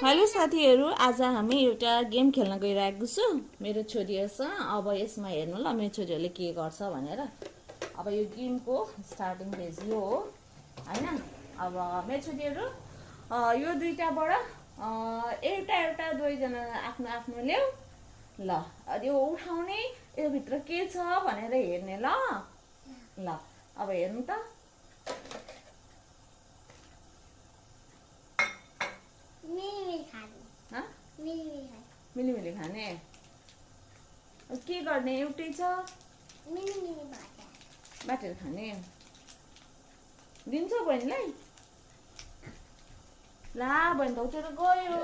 Hello साथीहरू, आज हामी एउटा गेम खेल्न गइरहेको छु मेरो छोरीहरूसँग। अब यसमा हेर्नु ल मेरो छोरीहरूले के गर्छ भनेर। अब यो गेमको स्टार्टिङ पेज यो हो हैन। अब मेरो छोरीहरू यो दुईटाबाट एउटा एउटा दुईजना आफ्नो आफ्नो ल्याऊ ल। यो उठाउने यो भित्र के छ भनेर हेर्ने ल। ल अब हेर्नु त। मिलिमिली खाने के गर्ने? एउटै छ बाटेर खाने। दिन्छ बहिनीलाई? ला बहिनी त उठेर गयो।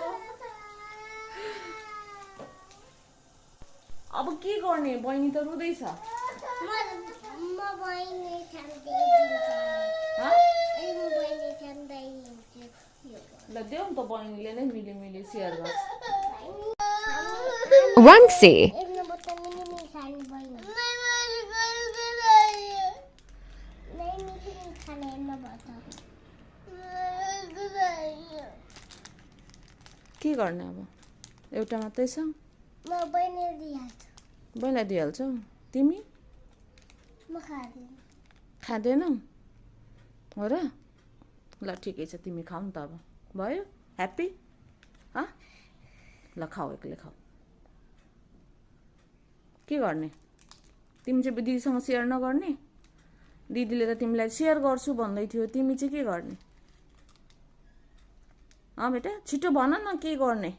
अब के गर्ने? बहिनी त रुँदैछ। ल देऊ नि त, बहिनीले नै मिलिमिली सेयर गर्छ। Ramsey. के गर्ने अब? एउटा मात्रै छ। बहिनीलाई दिइहाल्छौ। तिमी खाँदैनौ हो र? ल ठिकै छ, तिमी खाऊ नि त। अब भयो? ह्याप्पी? ल खाऊ, एक्लै खाऊ। के गर्ने? तिमी चाहिँ दिदीसँग सेयर नगर्ने? दिदीले त तिमीलाई सेयर गर्छु भन्दै थियो, तिमी चाहिँ के गर्ने? बेटा छिटो भन न, के गर्ने?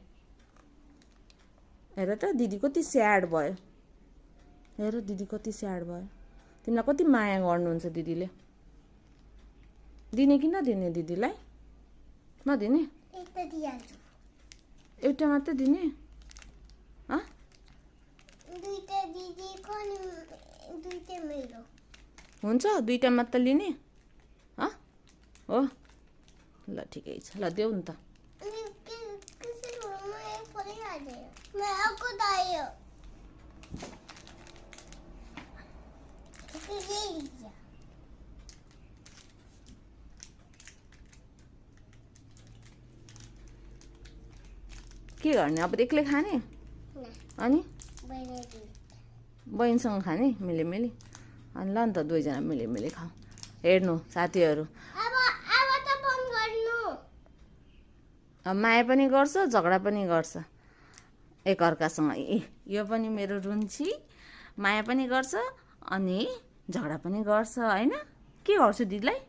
हेर त दिदी कति स्याड भयो। हेर दिदी कति स्याड भयो। तिमीलाई कति माया गर्नुहुन्छ दिदीले। दिने कि नदिने दिदीलाई? नदिने? एउटा मात्रै दिने? हुन्छ, दुईटा मात्र लिने हो? ल ठिकै छ, ल देऊ नि त। के गर्ने अब? एक्लै खाने? अनि बहिनीसँग खाने मिलिमिली? अनि ल नि त, दुईजना मिलिमिली खाऊ। हेर्नु साथीहरू, माया पनि गर्छ, झगडा पनि गर्छ एकअर्कासँग। यो पनि मेरो रुन्ची, माया पनि गर्छ अनि झगडा पनि गर्छ होइन। के गर्छु दिदीलाई?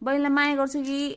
बहिनीलाई माया गर्छु कि